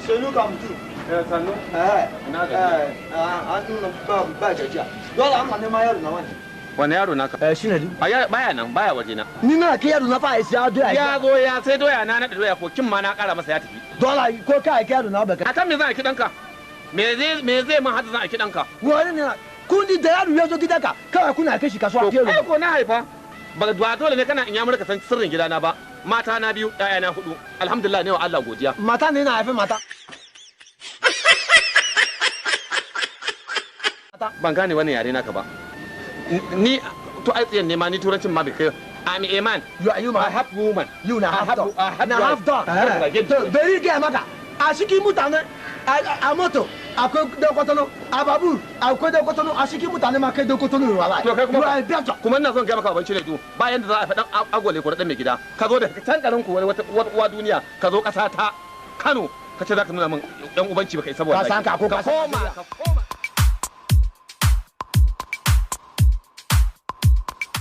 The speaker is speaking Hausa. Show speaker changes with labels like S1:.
S1: Sanu ka mutu.
S2: Sannu.
S1: Eh.
S2: Ina gajiya.
S1: Eh, an nuna ba gajiya. Dole an nema yaro na wani.
S2: Wani yaro naka?
S1: Eh, shine du.
S2: A ya baya nan, baya waje na.
S1: Ni na kai yaro na fa ya doya.
S2: Ya zo ya sai doya na naɗa doya ko kin ma na ƙara masa ya tafi.
S1: Dole ko ka aiki yaro na ba kai.
S2: Akan me zan aiki ɗanka? Me zai min hada zan aiki ɗanka?
S1: Wani ne kun da yaro ya zo gidanka kawai kuna kai shi kasuwa.
S2: To ai ko na haifa. Ba dole ne kana in ya murka san sirrin gidana ba. Mata na biyu, ƴaƴa na hudu. Alhamdulillah ne wa Allah godiya.
S1: Mata ne na haifi mata.
S2: Ban gane wannan yare naka ba. Ni to ai tsiyan ne ma ni turancin ma bai kai. I'm a man.
S1: You are you
S2: I
S1: man.
S2: have woman.
S1: You na
S2: I
S1: half
S2: have-
S1: dog.
S2: I have
S1: Na
S2: wife.
S1: half dog.
S2: Kar ka zage ni.
S1: To bari gaya maka a cikin mutane a moto akwai dan kwatano, a babur akwai dan kwatano, a cikin mutane ma kai dan kwatano ne wallahi.
S2: To kai kuma
S1: You are a better.
S2: Kuma ina son gaya maka abinci ne du ba yanda za a faɗan agwale ko dan mai gida ka zo da can garin ku wani wata uwa duniya ka zo ƙasa ta Kano ka ce za ka nuna min dan ubanci baka isa ba
S1: Ka san ka ko
S2: ka
S1: ka san
S2: koma ka koma.